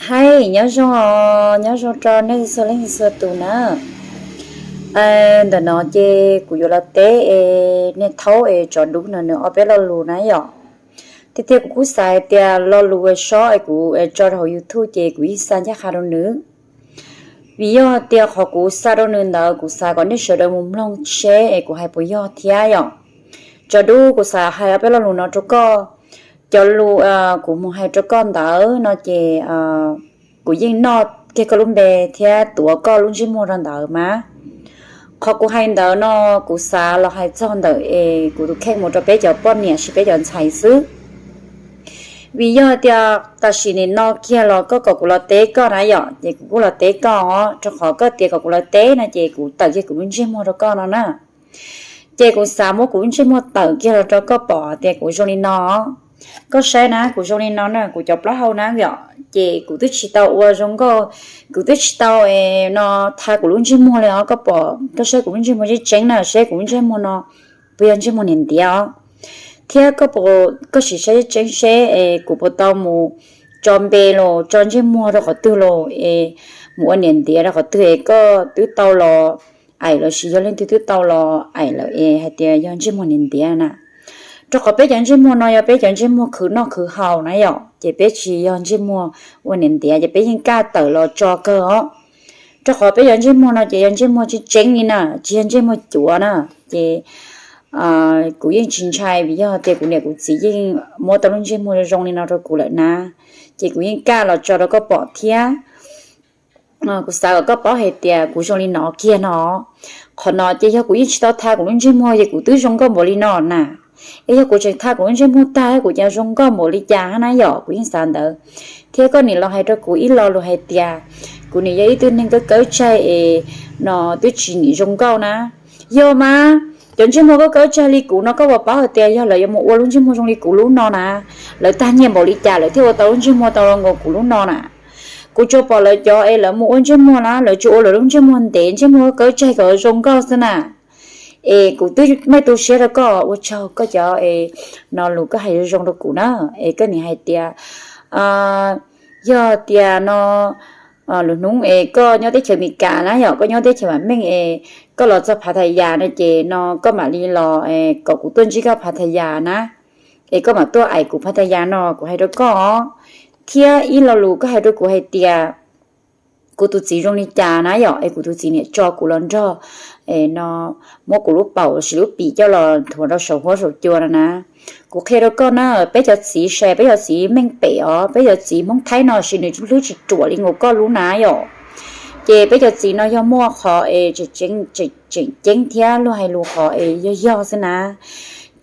Hais nyob zoo, nyob zoo rau nej txhua leej txhua tus na. Ntawm no ces kuv yuav los teb es nej thaub es tsov dub no nws ob peb lo lus na yom. Tiag tiag kuv kuj xav hais tias lo lus sob es kuv tso rau hauv YouTube ces kuv yeej xa ncaj qha rau nws. Vim yog tias qhov kuv xa rau nws ntawd kuv xav kom nej sawv daws mus mloog seb es kuv hais puas yog thiab yom. Tsov dub, kuv xav hais ob peb lo lus no rau koj. Cov lus kuv mus hais rau koj ntawd no ces kuv yeej noj kiag koj lub npe thiab tuav koj lub ntsej muag rau ntawd mas. Qhov kuv hais ntawd no kuv xav los hais txog ntawm es kuv tus kheej mus rau peb cov poj niam sis peb cov ntxhais xwb. Vim yog tias tam sim nim no kiag los koj kom kuv los teb koj na yom, ces kuv kuj los teb koj os, rau qhov koj tias kom kuv los teb no ces kuv tawm kiag kuv lub ntsej muag rau koj no na. Ces kuv xav muab kuv lub ntsej muag tawm kiag los rau koj pom tias kuv zoo li no. Koj saib na, kuv zoo li no na, kuv cov plaub hau na yom, ces kuv twb tsis tau ua zoo nkauj, kuv twb tsis tau no tha kuv lub ntsej muag li os. Koj pom, koj saib kuv lub ntsej muag tseeb tseeb na, saib kuv lub ntsej muag no puas yog ntsej muag niam ntiav os. Thiab koj sim saib tseeb seb es kuv puas tau mus tso npe los tso ntsej muag rau qhov twg los es mus ua niam ntiav rau qhov twg es koj twb tau los aim lossis yog leej twg twb tau los aim lawm es hais tias yog ntsej muag niam ntiav na. Rau qhov peb cov ntsej muag no yog peb cov ntsej muag khwv noj khwv haus na yom, ces peb tsis yog ntsej muag ua niam ntiav, ces peb yeej kaj tawm los tso kawg os. Rau qhov peb cov ntsej muag no ces yog ntsej muag tseeb tseeb li na, tsis yog ntsej muag cuav na. Ces kuv yeej tsis ntshai vim yog tias kuv niam kuv txiv yeej muab tau lub ntsej muag zoo li no rau kuv lawm na, ces kuv yeej kaj los tso rau koj pom thiab. Kuv xav kom koj paub hais tias kuv zoo li no kiag no. Qhov no ces yog kuv yeej tsis tau tha kuv lub ntsej muag ces kuv twb zoo nkauj npaum li no na. Es yog kuv tseem tha kuv lub ntsej muag tag kuv cas zoo nkauj npaum li cas hab na yom, kuv yeej xav ntawd. Thiab koj nim los hais rau kuv ib lo lus hais tias kuv nim yog ib tug neeg kawb kawb tsaig es no twb tsis nim zoo nkauj na. Yog mas, cov ntsej muag kawb kawb tsaig li kuv no koj puas paub hais tias yog lawv yuav mus ua lub ntsej muag zoo li kuv lub no na, lawv tag nyiaj npaum li cas lawv thiaj ua tau lub ntsej muag tau zoo nkaus kuv lub no na. Kuv tsuas pom lawv cov es lawv mus ua ntsej muag na, lawv tsuas ua lawv lub ntsej muag ntev, ntsej muag kawb tsaig kom zoo nkauj xwb na. Es kuv twb meej tu siab rau koj, ua tsaug koj cov es no lus koj hais zoo zoo rau kuv na. Es koj nim hais tias yog tias no lwm hnub es koj nyob teb chaws Amelikas na yom, koj nyob teb chaws vam meej es koj los txog Phathayas no ces no koj mam li los kom kuv tuaj ntsib koj Phathayas na. Es koj mam tuaj aim kuv Phathayas no, kuv hais rau koj os. Thiab ib lo lus koj hais rau kuv hais tias kuv tus txiv zoo li cas na yom, es kuv tus txiv niam tso kuv los nrog no muab kuv lub paum lossis lub pim coj los nthuav rau saum huab saum cua no na. Kuv qhia rau koj na, peb cov txiv sai, peb cov txiv meej pem os, peb cov txiv Hmoob Thaib no sis nws hlwb tsis ruam li nkaus koj lub na yom. Ces peb cov txiv no yog muaj qhov es tseem ceeb thiab luag hais lus qhov es yog yog xwb na.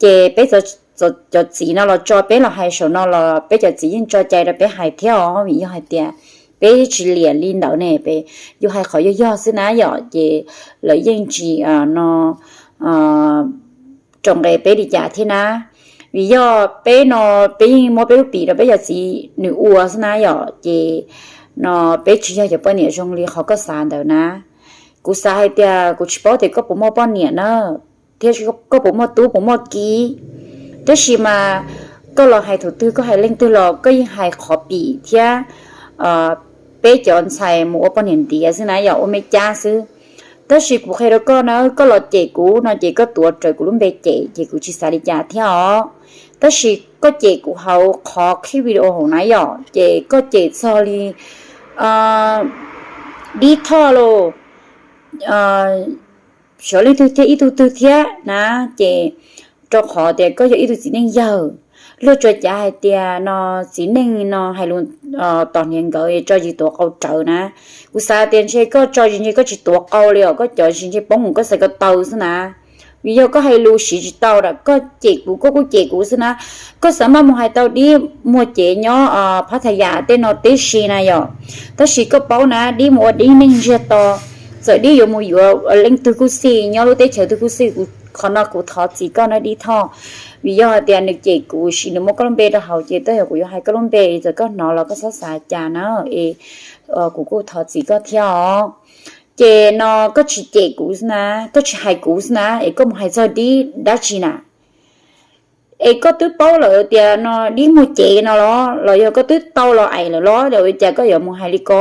Ces peb cov txiv no los tso peb los hais saum no los peb cov txiv yeej tso cai rau peb hais thiab os, vim yog hais tias peb tsis liam li ntawd ne, peb yus hais qhov yog yog xwb na yom, ces lawv yeej tsis no rau nqe peb li cas thiab na. Vim yog peb no peb yeej muab peb lub pim rau peb cov txiv nws ua xwb na yom, ces no peb tsis yog cov poj niam zoo li qhov koj xav ntawd na. Kuv xav hais tias kuv tsis paub tias koj puas muaj poj niam na, thiab koj puas muaj tub puas muaj kiv. Tab sis mas koj los hais thaum twg koj hais leej twg los koj yeej hais qhov pim thiab peb cov ntxhais mus ua poj niam ntiav xwb na yom, ua me cab xwb. Tab sis kuv qhia rau koj na, koj los cem kuv no ces koj tuav rawv kuv lub npe cem ces kuv tsis xav li cas thiab os. Tab sis koj cem kuv hauv qhov clip video hauv na yom, ces koj cem txog li dib thoj los xyov leej twg thiab ib tug twg thiab na, ces rau qhov tias koj yog ib tug txiv neej yawg. Luag tsuas cav hais tias no txiv neej no hais lus tos hniav nkawd tso zis tuav qau rawv na. Kuv xav tias ntshe koj tso zis ntshe koj tsis tuav qau li os, koj cov zis ntshe poob mus koj xaiv ko taw xwb na. Vim yog koj hais lus siv tsis tau lawm, koj cem kuv koj kuj cem kuv xwb na. Koj xav maj mus hais tau dib muag cev nyob Phathayas tej no tib si na yom. Tab sis koj paub na, dib mus ua dib neej ntsiag to, txawm dib yuav mus yuav leej twg kuj xij, nyob lub teb chaws twg kuj xij. Qhov no kuv thov txim koj na dib thoj, vim yog hais tias nws cem kuv sis nws muab koj lub npe rau hauv ces tej zaum kuv yuav hais koj lub npe, txawm koj hnov los koj txhob xav cas na. Es kuv kuj thov txim koj thiab os. Ces no koj tsis cem kuv xwb na, koj tsis hais kuv xwb na, es koj mus hais txog dib dab tsi na? Es koj twb paub lawm tias no dib muag cev no los, los yog koj twb tau los aim lawm los, ua cas koj yuav mus hais li ko?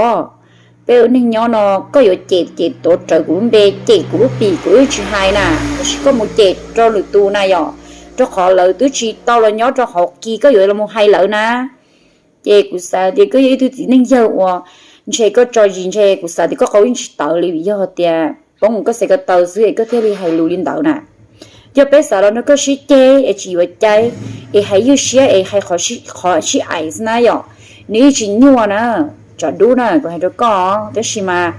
Peb ua neej nyob no, koj yuav cem ces tuav rawv kuv lub npe, cem kuv lub pim kuv yeej tsis hais na, tiam sis koj mus cem rau lwm tus na yom, rau qhov lawv twb tsis tau los nyob rau hauv kis koj yuav los mus hais lawv na. Ces kuv xav tias koj yog ib tug txiv neej yawg uas ntshe koj tso zis ntshe kuv xav tias koj qau yeej tsis tawv li, vim yog tias poob mus koj xav ko taw xwb es koj thiaj li hais lus li ntawd na. Yog peb xav los nrog koj sib ceg es tsis yuav cai, es hais ywj siab es hais qhov sib aim xwb na yom, nws yeej tsis nyuaj na, tsov dub na, kuv hais rau koj. Tab sis mas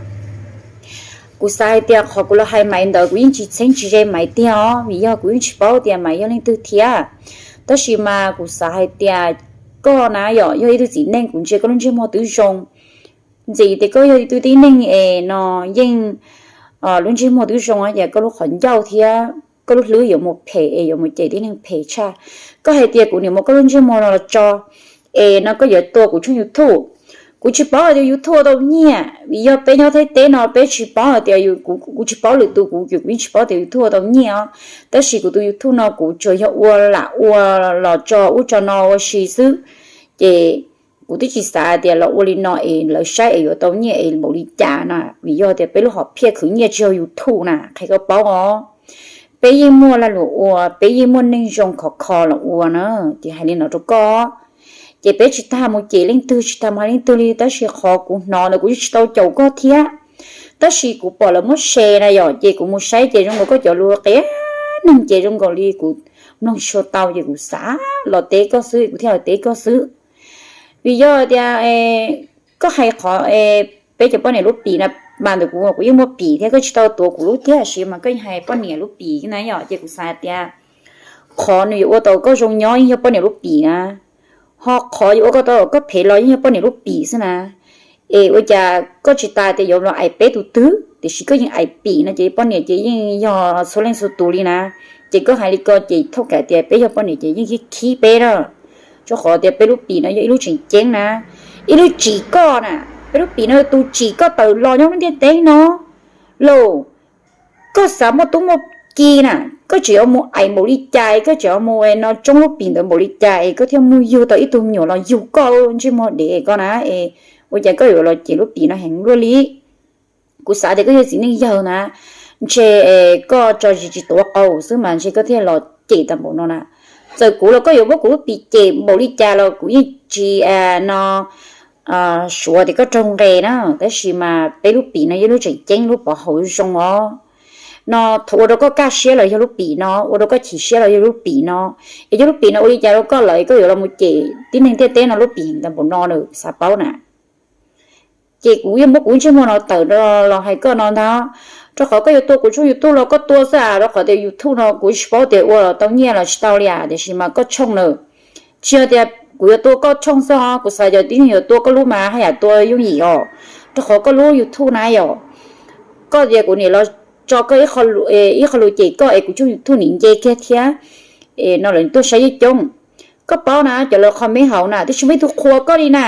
kuv xav hais tias qhov kuv los hais Maiv ntawd kuv yeej tsis txheeb tsis ze Maiv tiag os, vim yog kuv yeej tsis paub tias Maiv yog leej twg thiab. Tab sis mas kuv xav hais tias koj na yom, yog ib tug txiv neej, kuv ntsia koj lub ntsej muag twb zoo. Ntxim tias koj yog ib tug tib neeg es no yeej lub ntsej muag twb zoo, ces koj lub qhov ncauj thiab koj lub hlwb yuav mus phem es yuav mus cem tib neeg phem tshaj. Koj hais tias kuv niam muab koj lub ntsej muag no los tso es no koj yuav tua kuv tshooj YouTube. Kuv tsis paub hais tias YouTube ua tau nyiaj, vim yog peb nyob Thaib teb no peb tsis paub hais tias, kuv tsis paub lwm tus, kuv yeej tsis paub tias YouTube ua tau nyiaj os. Tab sis kuv tus YouTube no kuv tsuas yog ua lam ua los tso ub tso no ua si xwb. Ces kuv twb tsis xav tias los ua li no es lawv saib es yuav tau nyiaj es npaum li cas na, vim yog tias peb lub hom phiaj khwv nyiaj tsis yog YouTube na, qhia koj paub os. Peb yeej muaj lag luam ua, peb yeej muaj neej zoo khov kho los ua na, ces hais li no rau koj. Ces peb tsis tas mus cem leej twg, tsis tas mus hais leej twg li, tab sis qhov kuv hnov ntawd kuv yeej tsis tau caum koj thiab. Tab sis kuv pom lawv muab share na yom, ces kuv mus saib ces zoo nkaus koj cov lus qias neeg ces zoo nkaus li kuv mloog tsis tshua tau, ces kuv xav los teb koj xwb, kuv thiaj los teb koj xwb. Vim yog tias koj hais qhov peb cov poj niam lub pim na, mas ntawm kuv, kuv yeej muaj pim thiab, koj tsis tau tuav kuv lub tiam sis mas koj yeej hais poj niam lub pim na yom, ces kuv xav tias qhov nws yuav ua tau koj zoo nyob yeej yog poj niam lub pim na, ho qhov yuav ua koj tau koj phem los yeej yog poj niam lub pim xwb na. Es ua cas koj tsis tas tias yuav los aim peb tus twg, tiam sis koj yeej aim pim no ces poj niam ces yeej yog txhua leej txhua tus li na. Ces koj hais li ko ces thaum kawg tias peb yog poj niam ces yeej khib khib peb na. Rau qhov tias peb lub pim no yog ib lub tseem ceeb na, ib lub tsim koj na. Peb lub pim no yog tus tsim koj tawm los nyob lub ntiaj teb no lauj. Koj xav muaj tub muaj ki na, koj tseem yuav mus aim npaum li cas, koj tseem yuav mus no tsoob lub pim ntawd npaum li cas es koj thiaj mus yug tau ib tug me nyuam los yug koj ntsej muag dev koj na. Es ua cas koj yuav los cem lub pim no heev luaj li? Kuv xav tias koj yog txiv neej yawg na, ntshe koj tso zis tsis tuav qau xwb mas ntshe koj thiaj los cem tau npaum no na. Txawm kuv los koj yuav muab kuv lub pim cem npaum li cas los kuv yeej tsis no suav tias koj raug nqe na, tab sis mas peb lub pim no yog lub tseem ceeb, lub pov haum zoo os. No thaum ua rau koj kaj siab los yog lub pim no, ua rau koj chim siab los yog lub pim no, es yog lub pim no ua li cas rau koj lawm koj yuav los mus cem tib neeg ntiaj teb no lub pim heev tau npaum no na, xav paub na. Ces kuv yeej muab kuv ntsej muag no tawm los hais koj no ntag, rau qhov koj yuav tua kuv tshooj YouTube los koj tua xwb as, rau qhov tias YouTube no kuv tsis paub tias ua tau nyiaj los tsis tau li as, tiam sis mas koj tshooj na, tsis yog tias kuv yuav tua koj tshooj xwb os, kuv xav cov tib neeg yuav tua koj lub mas haj yam tua yooj yim os, rau qhov koj lub YouTube na yom, koj tias kuv niam los tso koj ib qho lus cem koj es kuv tshooj YouTube nim nce kiag thiab, es no lawv tuaj saib yeej coob. Koj paub na, cov lawv comment hauv na twb tsis muaj ib tug qhuas koj li na,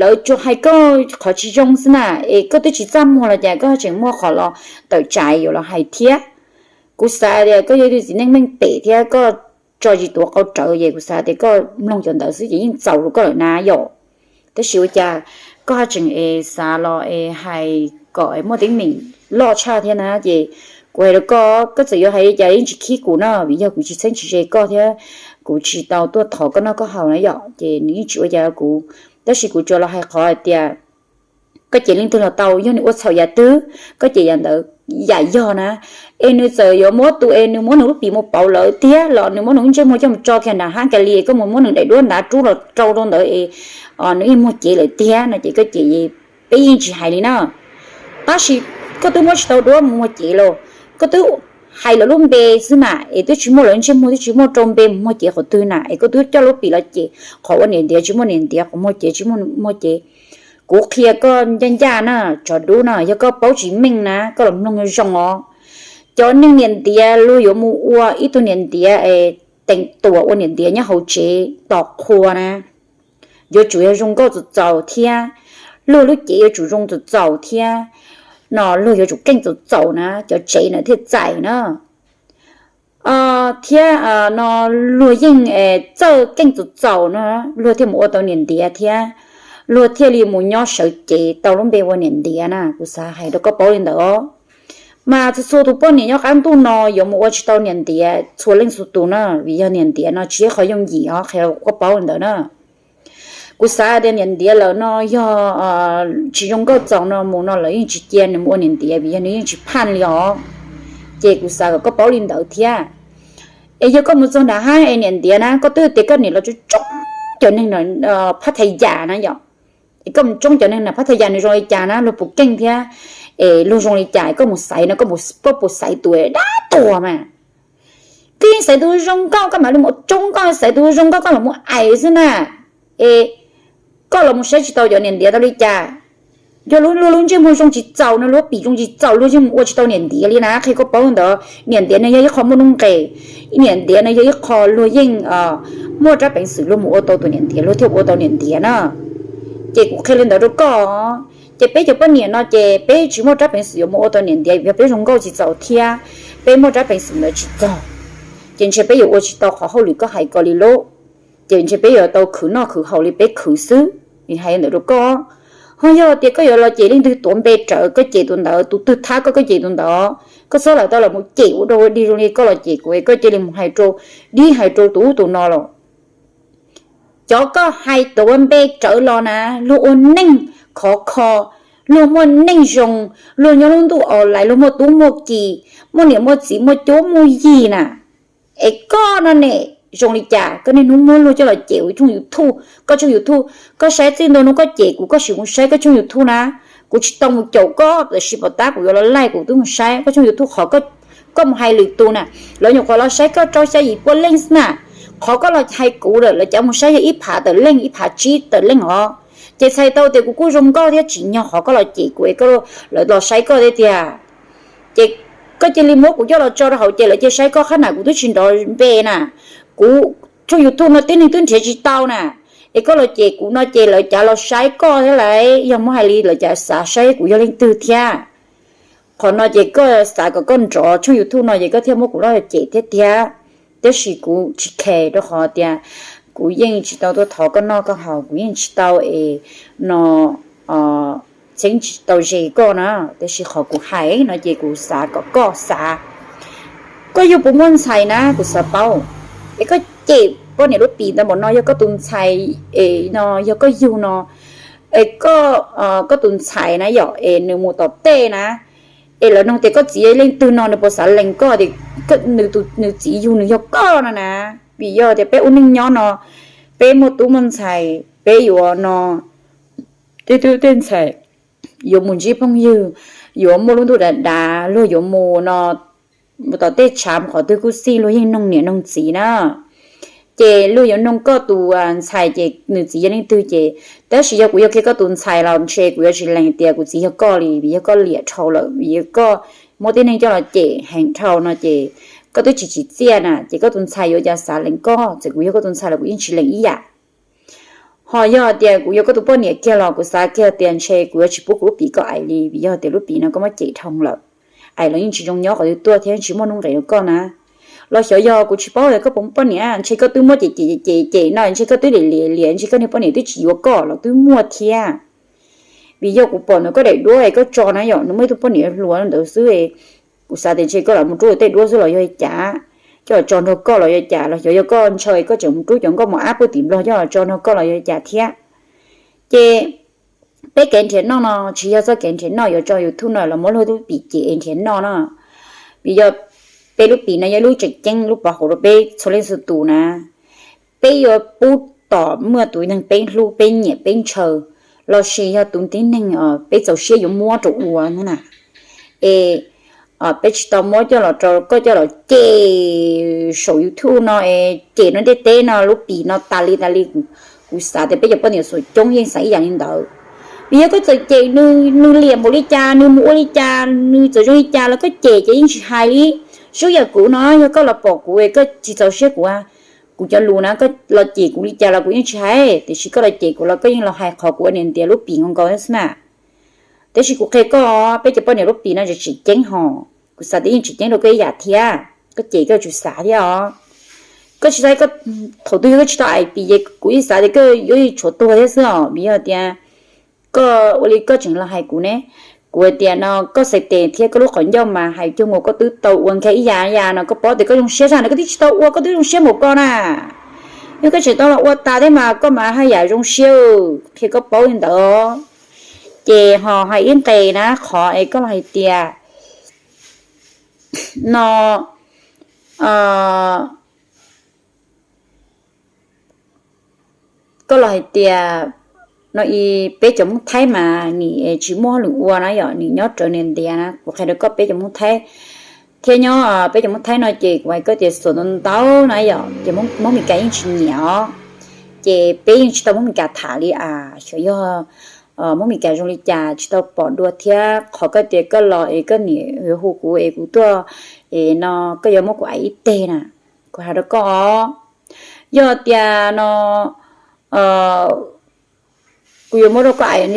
lawv tsuas hais koj qhov tsis zoo xwb na, es koj twb tsis txaj muag los cas koj tseem muaj qhov los tawm tsam yuav los hais thiab. Kuv xav tias koj yog ib tug txiv neej meej pem thiab koj tso zis tuav qau rawv, ces kuv xav tias koj mloog cov ntawd xwb ces yeej txaus rau koj lawm na yom. Tab sis ua cas koj haj tseem es xav los es hais kom muaj teeb meem loj tshaj thiab na, ces kuv hais rau koj, koj txawm yuav hais li cas yeej tsis khib kuv na, vim yog kuv tsis txheeb tsis ze koj thiab kuv tsis tau tuaj thov koj noj koj haus na yom, ces nws yeej tsis ua cas rau kuv. Tab sis kuv tsuas los hais qhov hais tias koj cem leej twg los tau, yog nws ua txhaum yam twg koj cem yam ntawd yam yog na. Es nws txawm yuav muab tus es nws muab nws lub pim mus pauv lawm tiag los nws muab nws lub ntsej muag coj mus tso kiag nram hab ka li es koj mus muab nws daim duab ntav rub los rau rau ntawd es nws yeej muag cev lawm tiag no ces koj cem, peb yeej tsis hais li na. Tab sis koj twb muab tsis tau duab mus muag cev los, koj twb hais lawv lub npe xwb mas es twb tsis muaj lawv ntsej muag, twb tsis muaj rau npe mus muag cev qhov twg na, es koj twb coj lub pim los cem qhov ua niam ntiav tsis muaj niam ntiav, qhov muag cev tsis muaj muag cev. Kuv qhia koj ncaj ncaj na, tsov dub na, yog koj paub tsis meej na koj los mloog zoo os. Cov neeg niam ntiav luag yuav mus ua ib tug niam ntiav es teem tuam ua niam ntiav nyob hauv tsev tos qhua na, yuav tsum yog zoo nkauj txaus txaus thiab, luag lub cev yuav tsum zoo txaus txaus thiab, no luag yuav tsum keej txaus txaus na cov tsev na thiaj txais na. thiab no luag yeej txawj keej txaus txaus no, luag thiaj mus ua tau niam ntiav thiab luag thiaj li mus nyob sawv cev tau lub npe ua niam ntiav na. Kuv xav hais rau koj paub li ntawd os. Mas txhua txhua tus poj niam nyob qab ntuj no yuav mus ua tsis tau niam ntiav txhua leej txhua tus na, vim yog niam ntiav no tsis yog qhov yooj yim os, qhia rau koj paub li ntawd na. Kuv xav tias niam ntiav lawm no yog tsis zoo nkauj txaus no mus no lawv yeej tsis cia nws mus ua niam ntiav vim yog nws yeej tsis phaj li os. Ces kuv xav kom koj paub li ntawd thiab. Es yog koj mus txog nram hab es niam ntiav na, koj twb tias koj niam los tsoob cov neeg phab thaj yam na yom, es koj mus tsoob cov neeg na phab thaj yam nws zoo li cas na, luag puas keej thiab, es luag zoo li cas, koj mus xaiv no, koj puas xaiv tus dab tuag mas? Koj yeej xaiv tus zoo nkauj koj mam li mus tsoob, koj xaiv tus zoo nkauj koj mam mus aim xwb na. Es koj los mus saib tsis tau cov niam ntiav tau li cas? Yog luag lub ntsej muag zoo tsis txaus no, luag pim zoo tsis txaus, luag yeej mus ua tsis tau niam ntiav li na, qhia koj paub ntawd. Niam ntiav no yog ib qho muaj nuj nqes, niam ntiav no yog ib qho luag yeej muaj rab peev xwm luag mus ua tau tus niam ntiav, luag thiaj ua tau niam ntiav na. Ces kuv qhia li ntawd rau koj. Ces peb cov poj niam no ces peb tsis muaj rab peev xwm yuav mus ua tau niam ntiav, yog peb zoo nkauj tsis txaus thiab peb muaj rab peev xwm ntawd tsis txaus, ces ntshe peb yuav ua tsis tau qhov hauj lwm koj hais ko li lauj. Ces ntshe peb yuav tau khwv noj khwv haus li peb khwv xwb. Hais ntawd rau koj. Ho yog tias koj yuav los cem leej twg tuav npe rawv, koj cem tus ntawd, tus twg thab koj, koj cem tus ntawd. Koj txhob lam tau los mus cem ua dog ua dig zoo li koj los cem kuv, koj cia li mus hais rau, dib hais rau tus ub tus no los. Cov koj hais tuav npe rawv los na, luag ua neej khov kho, luag muaj neej zoo, luag nyob lub ntuj aus lais, luag muaj tub muaj ki, muaj niam muaj txiv, muaj cuab muaj yig na. Es koj no ne, zoo li cas koj niaj hnub muab luag coj los cem ua tshooj YouTube, koj tshooj YouTube, koj saib txij ntua hnub koj cem kuv, koj sim mus saib koj tshooj YouTube na. Kuv tsis tau mus caum koj, tab sis pom tab kuv yuav los laij kuv twb mus saib koj tshooj YouTube qhov koj mus hais lwm tus na. Lawv nyuam qhuav los saib koj rau xya yim puas leej xwb na. Qhov koj los hais kuv lawm lawv cav mus saib yog ib phav tawm leej, ib phav tsib tawm leej os. Ces txhais tau tias kuv kuj zoo nkauj thiab tsim nyog qhov koj los cem kuv, lawv los saib koj thiab tiag. Ces koj cia li muab kuv coj los tso rau hauv ces lawv cia saib koj, qhab nam kuv twb tsis nrov npe na. Kuv tshooj YouTube no tib neeg twb nrhiav tsis tau na. Es koj los cem kuv no ces lawv cav los saib koj thiab lauj, yog muab hais li lawv cav xav saib kuv yog leej twg thiab. Qhov no ces koj xav kom koj nrov tshooj YouTube no ces koj thiaj muab kuv los cem thiab tiag. Tab sis kuv tsis khes rau qhov tias kuv yeej tsis tau tuaj thov koj noj koj haus, kuv yeej tsis tau es no txheeb tsis tau ze koj na. Tab sis qhov kuv hais no ces kuv xav kom koj xav. Koj yug puas muaj ntxhais na, kuv xav paub. Es koj cem poj niam lub pim ntawd npaum no, yog koj tus ntxhais es no yog koj yug no, es koj, koj tus ntxhais na yom, es nws mus tom tej na, es lawv nug tias koj txiv yog leej twg no, nws puas xav lees koj tias nws txiv yug nws yog koj no na? Vim yog tias peb ua neej nyob no, peb muaj tub muaj ntxhais, peb yuav no, tej tub tej ntxhais yuav mus ntsib phooj ywg, yuav muaj lub ntuj dav dav, luag yuav mus no, mus tom tej tshav mus qhov twg kuj xij, luag yeej noog niam noog txiv na. Ces luag yuav noog koj tus ntxhais ces nws txiv yog leej twg ces, tab sis yog kuv yog kiag koj tus ntxhais los ntshe kuv yuav tsis lees tias kuv txiv yog koj li, vim yog koj liam dhau lawm, vim yog koj muab tib neeg coj los cem heev dhau no ces koj twb tsis tsim txiaj na, ces koj tus ntxhais yuav cas xav lees koj, txawm kuv yog koj tus ntxhais los kuv yeej tsis lees ib yam. Ho yog tias kuv yog koj tus poj niam kiag los kuv xav kiag tias ntshe kuv yuav tsis pub kuv lub pim koj aim li, vim yog tias lub pim no koj muab cem dhau lawm. Aim los yeej tsis zoo nyob qhov twg tuaj thiab tsis muaj nuj nqis rau koj na. Los xyov yog kuv tsis paub tias koj puas muaj poj niam, ntshe koj twb muab cem cem cem cem no, ntshe koj twb liam liam liam, ntshe koj niag poj niam twb tsis yuav koj los twb muaj thiab. Vim yog kuv pom ntawm koj daim duab es koj tso na yom, nws muaj ib tug poj niam hluas ntawd xwb. Kuv xav tias ntshe koj lam mus rub tej duab xwb los yog li cas, coj los tso nrog koj los yog li cas, los xyov yog koj ntshaw koj tseem mus rub cov nkauj mos ab puag tim Nplog coj los tso nrog koj los yog li cas thiab. Ces peb kev nrhiav noj no tsis yog txoj kev nrhiav noj yuav tso YouTube no los muab luag lub pim cem es nrhiav noj no. Vim yog peb lub pim no yog lub tseem ceeb lub pov hauv rau peb txhua leej txhua tus na. Peb yuav pub tom muaj tus neeg peb hlub peb nyiam peb ntshaw, los sis yog tus tib neeg peb txaus siab yuav muab rau ua na. Es peb tsis tau muab coj los rau koj coj los cem saum YouTube no es cem no ntiaj teb no lub pim no tas li tas li. Kuv xav tias peb cov poj niam xuam coob yeej xav ib yam li ntawd. Vim yog koj txawm cem nws, nws liam npaum li cas, nws mus ua li cas, nws txawm zoo li cas los koj cem ces yeej tsis hais li. Xub yam kuv no yog koj los pom kuv es koj tsis txaus siab kuv, kuv cov lus na koj los cem kuv li cas los kuv yeej tsis hais, tiam sis koj los cem kuv los koj yeej los hais qhov kuv ua niam ntiav lub pim nkaus nkaus xwb na. Tab sis kuv qhia koj, peb cov poj niam lub pim no tseem ceeb hos, kuv xav tias yeej tseem ceeb rau koj ib yam thiab. Koj cem koj yuav tsum xav thiab os. Koj tsis tau, thaum twg yog koj tsis tau aim pim ces kuv yeej xav tias koj yuav tsum tshuav tuag thiab xwb os. Vim yog tias koj ua li koj tseem los hais kuv ne, kuv hais tias no koj xais tes thiab koj lub qhov ncauj mas hais cuag nkaus koj twb tau ua nkag ib yam yam no, koj paub tias koj zoo siab zaj no koj twb tsis tau ua, koj twb zoo siab npaum ko na. Yog koj tseem tau los ua tas thiab mas koj mas haj yam zoo siab, qhia koj paub li ntawd. Ces ho hais ib nqes na, qhov es koj los hais tias no, koj los hais tias no, peb cov Hmoob Thaib mas nim tsis muaj hauj lwm ua na yom, nim nyob rawv niam ntiav na. Kuv qhia rau koj, peb cov Hmoob Thaib thiab nyob, peb cov Hmoob Thaib no ces kuv hais koj tias xuas ntau ntau na yom, ces Hmoob Meskas yeej tsis nyiam os. Ces peb yeej tsis tau Hmoob Meskas tham li as, xyov yog Hmoob Meskas zoo li cas tsis tau pom dua thiab. Qhov koj tias koj los es koj niam yuav hu kuv es kuv tuaj es no, koj yuav muab kuv aim ib teg na, kuv hais rau koj os. Yog tias no kuv yuav muab rau koj aim,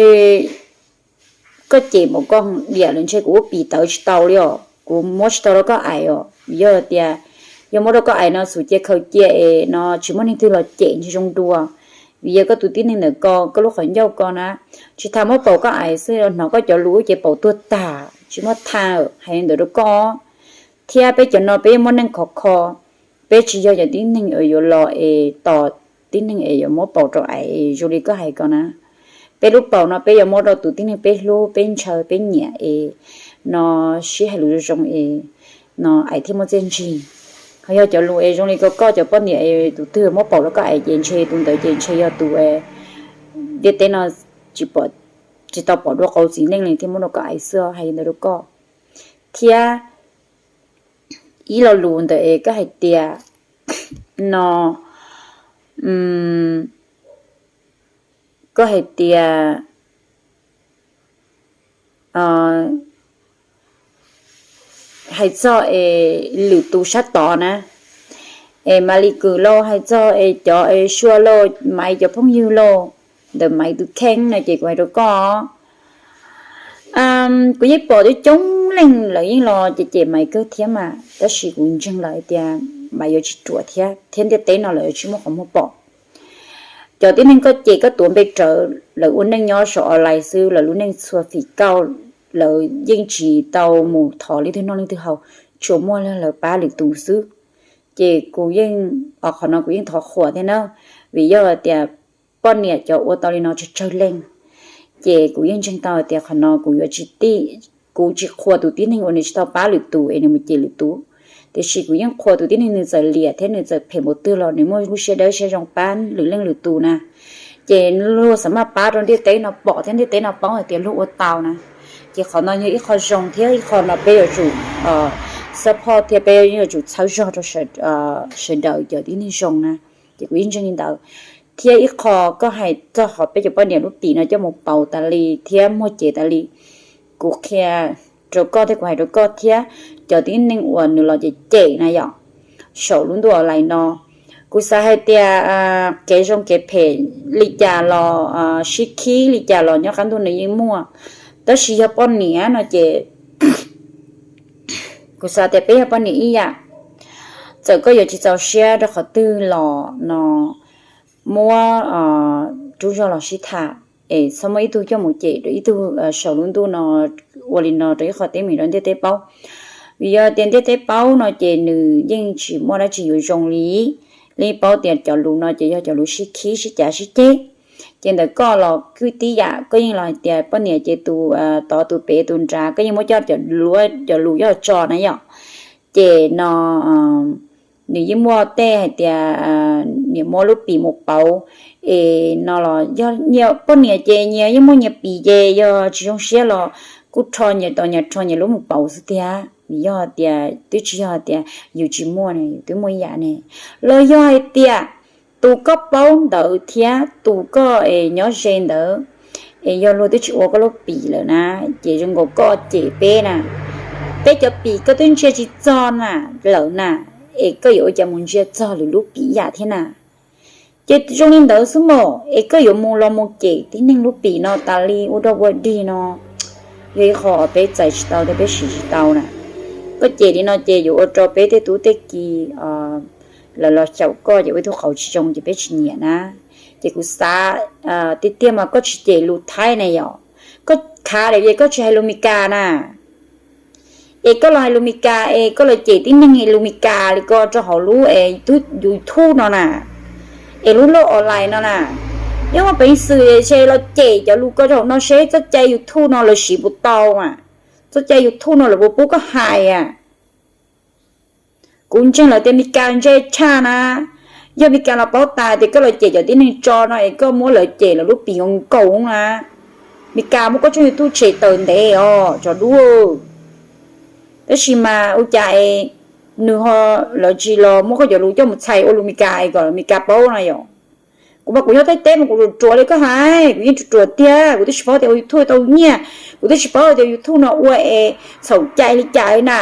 koj cem npaum koj diam lawm ntshe kuv ua pim tawv tsis tau li os, kuv muab tsis tau rau koj aim os. Yog tias yog muab rau koj aim no xum cia khaws cia es no tsis muaj neeg twg los cem ntshe zoo dua. Vim yog koj tus tib neeg ntawm ko, koj lub qhov ncauj ko na, tsis tas muab paum koj aim xwb, hnov koj cov lus ces paum tuag tag tsis muaj tha, hais li ntawd rau koj. Thiab peb cov no peb yeej muaj neej khov kho, peb tsis yog cov tib neeg uas yuav los es tos tib neeg es yuav muab paum rau aim zoo li koj hais ko na. Peb lub paum no peb yuav muab rau tus tib neeg peb hlub, peb ntshaw, peb nyiam es no sib hais lus zoo zoo es no aim thiaj muaj txiaj ntsig. Ho yog cov lus es zoo li ko koj cov poj niam es tus twg muab paum rau koj aim ces ntshe tus ntawd ces ntshe yog tus ntiaj teb no tsis tau pom dua qau txiv neej li thiaj muab rau koj aim xwb, hais li ntawd rau koj. Thiab ib lo lus ntawm es koj hais tias no, koj hais tias hais txog es lwm tus sab tod na, es Malis Kws lauj, hais txog es cov es Sua lauj, Maiv cov phooj ywg lauj, ntawm Maiv tus kheej no ces kuv hais rau koj, kuv yeej pom coob coob leej lawv yeej los ces cem Maiv kawg thiab mas, tab sis kuv ntseeg lawm hais tias Maiv yuav tsis ruam thiab, thiab ntiaj teb no lawv yuav tsis muaj qhov muag pom. Cov tib neeg koj cem koj tuav npe rawv, lawv ua neej nyob saum online xwb, lawv lub neej txhua fim kauj, lawv yeej tsis tau mus thov leej twg noj leej twg haus, tsuas muaj lawv pab lwm tus xwb. Ces kuv yeej, qhov no kuv yeej thov qhuas thiab na, vim yog tias poj niam cov ua tau li no tsawg tsawg leej. Ces kuv yeej ntseeg tau tias qhov no kuv yuav tsis tij, kuv tsis qhuas tus tib neeg uas nws tsis tau pab lwm tus es nws mus cem lwm tus. Tiam sis kuv yeej qhuas tus tib neeg nws txawm liam thiab nws txawm phem npaum twg los nws muaj lub siab dawb siab zoo pab lwm leej lwm tus na. Ces luag xav maj pab rau ntiaj teb no pom thiab ntiaj teb no paub hais tias luag ua tau na. Ces qhov no yog ib qho zoo thiab ib qho no peb yuav tsum support thiab peb yuav tsum txhawb zog rau sawv daws cov tib neeg zoo na. Ces kuv yeej ntseeg li ntawd. Thiab ib qho koj hais txog qhov peb cov poj niam lub pim no coj mus pauv tas li thiab muag cev tas li, kuv qhia rau koj thiab kuv hais rau koj thiab cov tib neeg uas nws los cem cem na yom, saum lub ntuj online no, kuv xav hais tias kev zoo kev phem li cas los sib khib li cas los nyob qab ntuj nws yeej muaj. Tab sis yog poj niam no ces kuv xav tias peb yog poj niam ib yam, txawm koj yuav tsis txaus siab rau qhov twg los no muab rub zog los sib tham, es txhob muaj ib tug coj mus cem rau ib tug saum lub ntuj no, ua li no rau ib qho teeb meem rau ntiaj teb paub. Vim yog tias ntiaj teb paub no ces nws yeej tsis muaj dab tsi yuav zoo li. Li paub tias cov lus no ces yog cov lus sib khib sib cav sib ceg. Ces ntawm koj los kuj tib yam, koj yeej los hais tias poj niam ces tus tod tus pem tus nrad, koj yeej muab coj cov lus coj tso na yom. Ces no nws yeej muaj tej hais tias niam muab lub pim mus pauv, es no los yog nyias poj niam ces nyias yeej muaj nyias pim ces yog tsis zoo siab los kuj rho nyias tau nyias rho nyias lub mus pauv xwb tiag. Yog tias twb tsis yog tias yus tsis muaj ne, yus twb muaj ib yam ne. Los yog hais tias tus koj paub ntawd thiab tus koj es nyob ze ntawd es yog luag twb tsis ua koj lub pim lawm na, ces zoo nkaus koj cem peb na. Peb cov pim koj twb ntsia tsis txog na, lawm na, es koj yuav ua cas mus ntsia txog lwm lub pim ib yam thiab na. Ces zoo li ntawd xwb mas es koj yuav mus los mus cem tib neeg lub pim no tas li ua dog ua dig no, yog ib qho peb txais tsis tau thiab peb siv tsis tau na. Koj cem li no ces yuav ua rau peb tej tub tej ki lawv los xyaum koj ces ua ib tug qauv tsis zoo ces peb tsis nyiam na. Ces kuv xav tiag tiag mas koj tsis cem lus Thaib na yom, koj khav lawm es koj tsis hais lus Meskas na. Es koj los hais lus Meskas es koj los cem tib neeg lus Meskas li ko rau hauv lub YouTube no na, es lub loj online no na. Yog muaj peev xwm es los cem cov lus ko rau hauv no seb txoj cai YouTube no lawv siv puas tau a, txoj cai YouTube no lawv puas pub koj hais a. Kuv ntseeg lawv tias Meskas ntse tshaj na. Yog Meskas los paub tas tias koj los cem cov tib neeg tso no es koj muab lawv cem lawv lub pim nkaus nkaus na, Meskas muab koj tshooj YouTube tshem tawm ntev os tsov dub. Tab sis mas ua cas es nws ho, lawv tsis los muab koj cov lus coj mus txhais ua lus Meskas es kom Meskas paub no yom? Kuv mas kuv nyob Thaib teb mas kuv ruam ruam li koj hais, kuv yeej ruam ruam tiag, kuv twb tsis paub tias ua YouTube tau nyiaj, kuv twb tsis paub tias YouTube no ua es txhaum cai li cas li na.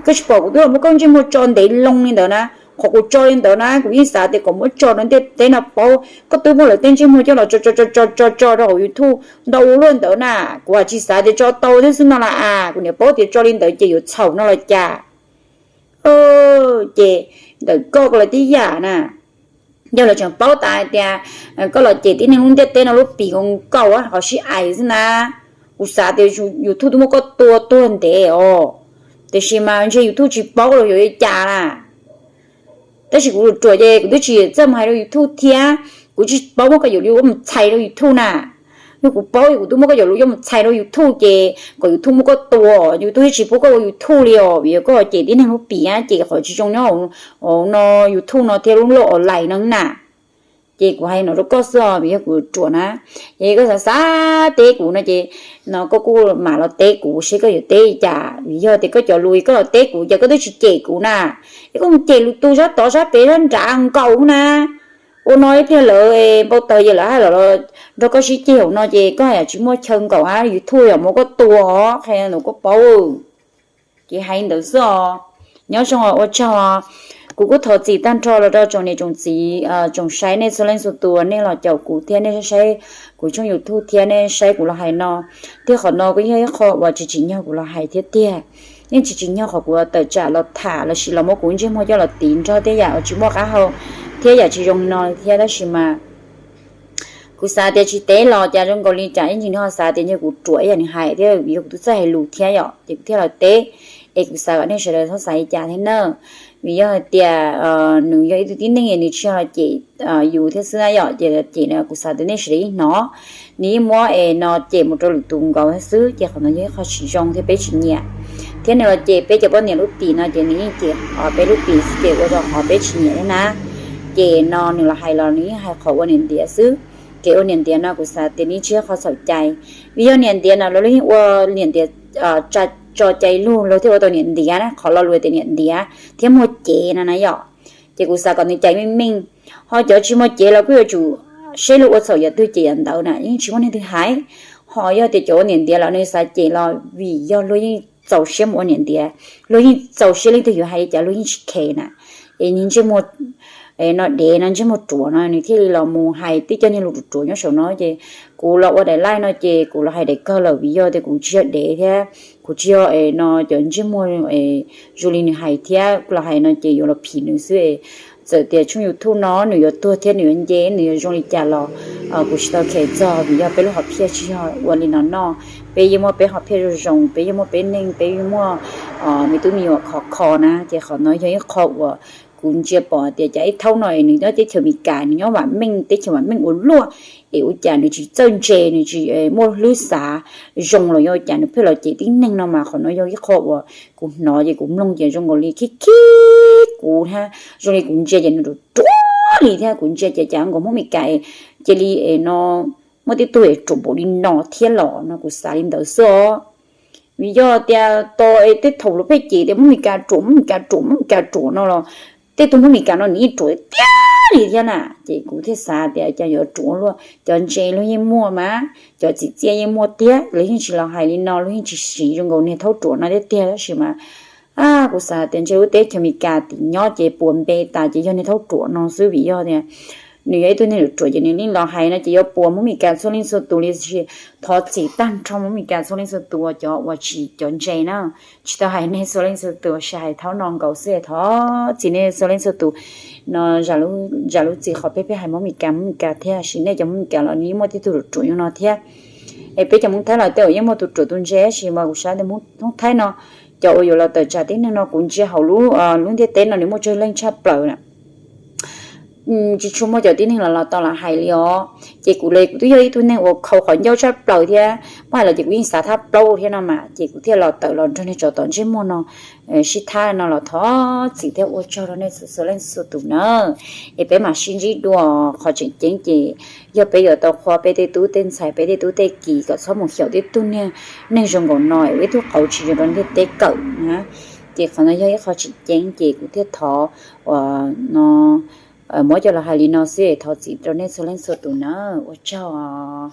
Koj tsis pom kuv twb muab koj ntsej muag tso ntev loo li ntawd na. Qhov kuv tso li ntawd na kuv yeej xav tias kom muab tso rau ntiaj teb no paub. Koj twb muab lawv tej ntsej muag coj los tso tso tso tso rau hauv YouTube ntau ua luaj ntawd na. Kuv hais tsis xav tias tso tau thiab xwb no las as, kuv niam paub tias tso li ntawd ces yuav txhaum no los cas. Ces ntawm koj ko los tib yam na. Yog lawv tseem paub tas hais tias koj los cem tib neeg lub ntiaj teb no lub pim nkaus nkaus qhov sib aim xwb na, kuv xav tias YouTube twb muab koj tua tuag ntev os. Tiam sis mas ntshe YouTube tsis paub los yuav li cas na. Tab sis kuv ruam ruam ces kuv twb tsis txawj mus hais rau YouTube thiab, kuv tsis paub muab koj cov lus mus txhais rau YouTube na. Yog kuv paub kuv twb muab koj cov lus coj mus txhais rau YouTube ces kom YouTube muab koj tua, YouTube twb tsis pub koj ua YouTube li os, vim yog koj cem tib neeg lub pim ces qhov tsis zoo nyob no YouTube no thiab lub loj online no na. Ces kuv hais no rau koj xwb os, vim yog kuv ruam na. Es koj xav xav teb kuv no ces no koj kuj mam los teb kuv seb koj yuav teb li cas, vim yog tias koj cov lus koj los teb kuv ces koj twb tsis cem kuv na. Es koj mus cem lus tus sab tod sab pem sab nrad nkaus na. Ua no ib pliag lawv npau taws ces lawv hais los nrog koj sib ceg hauv no ces koj hais tsis muaj chaw nkaum hab YouTube yog muab koj tua os, qhia ntawd koj paub. Ces hais ntawd xwb os. Nyob zoo os, ua tsaug. Kuv kuj thov txim tag nrho los rau tsoom niam tsoom txiv, tsoom saib nej txhua leej txhua tus nej los caum kuv thiab nej saib kuv tshooj YouTube thiab nej saib kuv los hais no. Thiab qhov no kuj yog ib qho uas tsis tsim nyog kuv los hais thiab tiag. Yeej tsis tsim nyog qhov kuv tawm tsam los tham lossis los muab kuv ntsej muag coj los tiv nrog tej yam uas tsis muaj qab hau thiab yam tsis zoo li no thiab, tab sis mas kuv xav tias tsis teb los cas zoo nkaus li cas, yeej tsis nrog xav tias yog kuv ruam ib yam nws hais thiab, vim yog kuv twb txawj hais lus thiab yom, ces kuv thiaj los teb. Es kuv xav kom nej sawv daws txhob xav li cas thiab na. Vim yog hais tias nws yog ib tug tib neeg es nws tsis yog los cem yus thiab xwb na yom, ces los cem no kuv xav tias nej sawv daws yeej hnov. Nws yeej muab es no cem mus rau lwm tus nkaus thiab xwb, ces qhov no yog ib qho tsis zoo thiab peb tsis nyiam. Thiab nws los cem peb cov poj niam lub pim no ces nws yeej cem peb lub pim xwb, ces ua rau qhov peb tsis nyiam thiab na. Ces no nws los hais los nws yeej hais qhov ua niam ntiav xwb. Kev ua niam ntiav no kuv xav tias nws tsis yog qhov txhaum cai. Vim yog niam ntiav no luag yeej ua niam ntiav tso cai lug luag thiaj ua tau niam ntiav na, qhov lo lus tias niam ntiav thiab muag cev no na yom. Ces kuv xav kom nws cais meej meej. Ho cov tsis muag cev los kuj yuav tsum seb luag ua txhaum yam twg ces yam ntawd na, yeej tsis muaj neeg twg hais. Ho yog tias cov ua niam ntiav los nws xav cem los vim yog luag yeej txaus siab mus ua niam ntiav, luag yeej txaus siab leej twg yuav hais li cas luag yeej tsis khe na. Es nws ntsej muag no dev no, ntsej muag ruam no nws thiaj li los mus hais tej cov niag lus ruam ruam nyob saum no. Ces kuv los ua daim live no ces kuv los hais daim kawg lawm, vim yog tias kuv tsis yog dev thiab kuv tsis yog no cov ntsej muag zoo li nws hais thiab, kuv los hais no ces yuav los phim nws xwb. Txawm tias tshooj YouTube no nws yuav tuag thiab nws yuav nce nws yuav zoo li cas los kuv tsis tau khe txog, vim yog peb lub hom phiaj tsis yog ua li no noj. Peb yeej muaj peb hom phiaj zoo zoo, peb yeej muaj peb neeg, peb yeej muaj me tub me nyuam khov kho na. Ces qhov no yog ib qho uas kuv ntsia pom tias cas ib thaum no es nws nyob teb chaws Amelikas, nws nyob vam meej, teb chaws vam meej ua luaj, es ua cas nws tsis txawj ntse, nws tsis muaj hlwb xav zoo los yog ua cas nws pheej los cem tib neeg no mas qhov no yog ib qho uas kuv hnov ces kuv mloog ces zoo nkaus li khib khib kuv thiab, zoo li kuv ntsia ces nws ruam ruam li thiab, kuv ntsia ces cas nkaus Hmoob Amelikas cia li es no muaj tej tug es ruam npaum li no thiab los no kuv xav li ntawd xwb os. Vim yog tias tos es tej thaum luag pheej cem tias Hmoob Amelikas ruam, Hmoob Amelikas ruam, Hmoob Amelikas ruam no los tej tug Hmoob Amelikas no nws yeej ruam tiag li thiab na. Ces kuv thiaj xav tias cas yuav ruam luaj, cov ntse luag yeej muaj mas, cov txim txiaj yeej muaj thiab, luag yeej tsis los hais li no, luag yeej tsis siv zoo nkaus niag thaub ruam no thiab tiag. Tab sis mas kuv xav tias ntshe lub teb chaws Amelikas tim nyob ces puas npe tas ces yog niag thaub ruam no xwb, vim yog tias nws yog ib tug neeg ruam ruam ces nws yeej los hais no ces yuav puas Hmoob Mes Kas txhua leej txhua tus li. Thov txim tag nrho Hmoob Mes Kas txhua leej txhua tus uas cov uas tsis cov ntse na, tsis tau hais nej txhua leej txhua tus, sis hais thaum no nkaus xwb, thov txim nej txhua leej txhua tus no. Zam lub txim qhov peb pheej hais Hmoob Mes Kas Hmoob Mes Kas thiab, sis nej cov Hmoob Mes Kas los nws yeej muaj tib tug ruam ruam yog no thiab. Es peb cov Hmoob Thaib los tej uas yeej muaj tus ruam tus ntse, sis mas kuv xav tias Hmoob Thaib no cov uas yuav los tawm tsam tib neeg no kuv ntsia hauv lub ntiaj teb no nws muaj tsawg leej tshaj plaws na. Tsis tshua muaj cov tib neeg los los tau los hais li os. Ces kuv li kuv twb yog ib tug neeg uas khaus qhov ncauj tshaj plaws thiab, muab hais los ces kuv yeej xav thab plaub thiab no mas, ces kuv thiaj los tawm los nrog nej tsov tom ntsej muag no sib thab no los thov txim thiab ua tsaug rau nej txhua leej txhua tus na. Es peb mam sib ntsib dua. Qhov tseem ceeb ces yog peb yuav tau qhuas peb tej tub tej ntxhais peb tej tub tej kiv kom txhob mus xyaum tib tug neeg zoo nkaus no es ua ib tug qauv tsis zoo rau ntiaj teb kawm na. Ces qhov no yog ib qho tseem ceeb ces kuv thiaj thov uas no muab coj los hais li no xwb, thov txim rau nej txhua leej txhua tus na. Ua tsaug os.